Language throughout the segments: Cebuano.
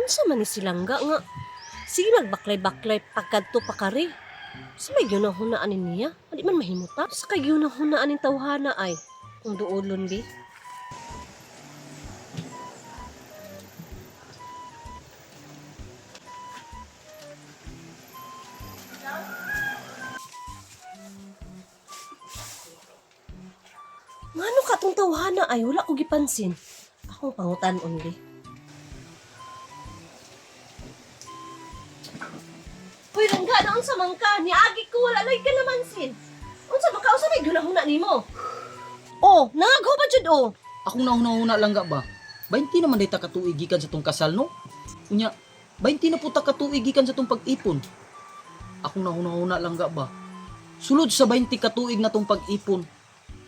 Unsa man ni silangga nga? Sige magbaklay-baklay pagkadto pa kari. Sa may gyunahunaan ni niya? Adi man mahimuta. Sa kay gyunahunaan ning tawhana ay kung duolon bi. Ngano ka tong tawhana ay wala ko gipansin. Akong pangutan only. Uy, Rangga, na unsa man ka? Niagi ko, wala lagi ka namansin. Unsa man ka? Unsa may gunahuna nimo? Oh, nangagho ba jud oh? Akong nahuna-huna lang ga ba? 20 naman day ta katuig gikan sa tong kasal no? Unya, 20 na po ta katuig gikan sa tong pag-ipon. Akong nahuna-huna lang ga ba? Sulod sa 20 katuig na tong pag-ipon.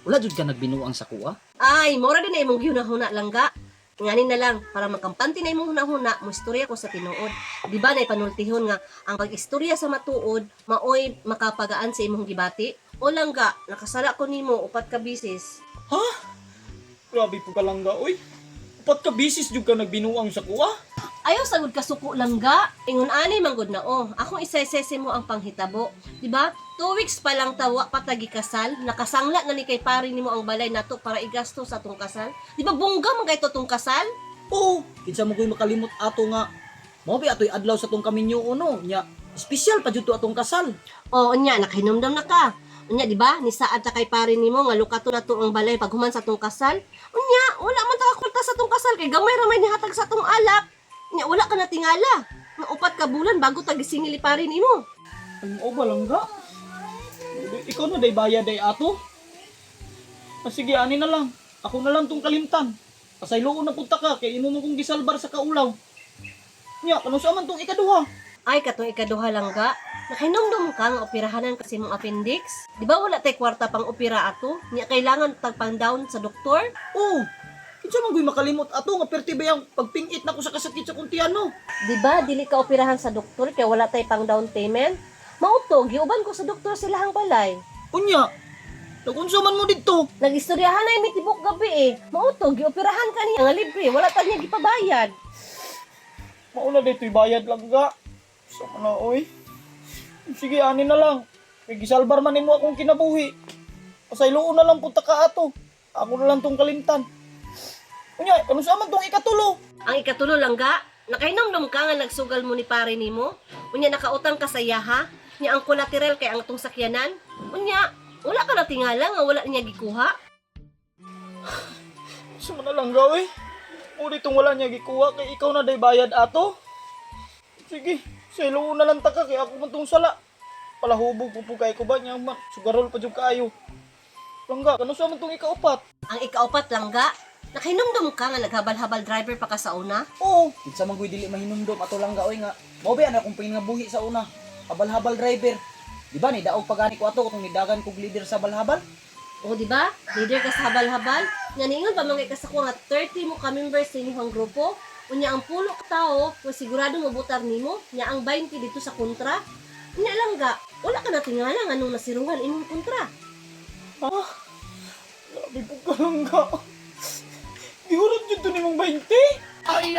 Wala jud ka nagbinuang sa kuha? Ay, mora din na imong gihunahuna langga. Ngani na lang, para makampante na imong hunahuna, mo istorya ko sa tinuod. Di ba na ipanultihon nga, ang pag-istorya sa matuod, maoy makapagaan sa imong gibati? O langga, nakasala ko nimo upat ka bisis. Grabe po ka lang ga, oy. Upat ka bisis jud ka nagbinuang sa kuha? Ayaw sagud ka suko langga. Ingon ani manggod na oh. Akong isaysay mo ang panghitabo. Di ba? 2 weeks pa lang tawa patagi kasal, nakasangla na ni kay pare nimo ang balay nato para igasto sa atong kasal. Di ba bongga man kay to tong kasal? Oo, kinsa mo ko'y makalimot ato nga. Mao ba ato'y adlaw sa tong kaminyo uno nya. Espesyal pa jud to atong kasal. Oo, unya nakahinumdam na ka. Unya, di ba? Nisaad ta kay pare nimo nga lukato na to ang balay paghuman sa atong kasal. Unya, wala man ta kakulta sa atong kasal kay gamay ra may nihatag sa atong alak. Unya, wala ka na tingala. Nga 4 ka bulan bago ta gisingili pare nimo. Ang o ba lang ga? Ikaw na day bayad day ato. Ah, sige, ani na lang. Ako na lang tong kalimtan. Pasayloon na punta ka kay imo mo kong gisalbar sa kaulaw. Nya, kano sa man tong ikaduha? Ay, katong ikaduha lang ga. Nakahinumdum ka nga operahanan kasi mong appendix. Di ba wala tay kwarta pang opera ato? Nya kailangan tag pang down sa doktor? Oo. Kinsa man ko'y makalimot ato nga perti ba yang pagpingit nako sa kasakit sa kuntian no? Di ba dili ka operahan sa doktor kay wala tay pang down payment? Mauto, giuban ko sa doktor sa ilahang balay. Unya, nagunsa man mo didto? Nagistoryahan na mi tibok gabi eh. Mauto, gioperahan ka niya nga libre, wala ta niya gipabayad. Mauna dito'y bayad lang ga. Sa na oy. Sige, ani na lang. Kay gisalbar man nimo akong kinabuhi. Pasayloon na lang punta ka ato. Ako na lang tong kalimtan. Unya, kano sa man tong ikatulo? Ang ikatulo lang ga, nakainomdom ka nga nagsugal mo ni pare nimo. Unya nakautang ka sa iyaha, nya ang collateral kay ang atong sakyanan. Unya, wala ka na tingala nga wala niya gikuha. Sa man na lang ga oy. O ditong wala niya gikuha kay ikaw na day bayad ato. Sige, sayloon na lang ta ka kay ako man tong sala. Palahubog po po kay ko ba niya man. Sugarol pa jud kaayo. Langga, kano sa man tong ikaupat? Ang ikaupat lang ga, nakahinumdum ka nga naghabal-habal driver pa ka sa una. Oo. Kinsa man ko'y dili mahinumdom ato lang gaoy nga. Mao ba ana akong pangabuhi sa una? Habal-habal driver. Di ba ni daog pagani ko ato kung nidagan kog leader sa habal-habal? O di ba? Leader ka sa habal-habal. Nga niingon pa mga ka sa kuha nga 30 mo ka members sa inyong grupo. Unya ang pulo ka tao, kung sigurado mo botar nimo, nya ang 20 dito sa kontra. Unya lang ga, wala ka na tingala nga nung nasiruhan imong kontra. Ah, grabe po ka lang ga. Gihurot jud to nimong 20. Ay!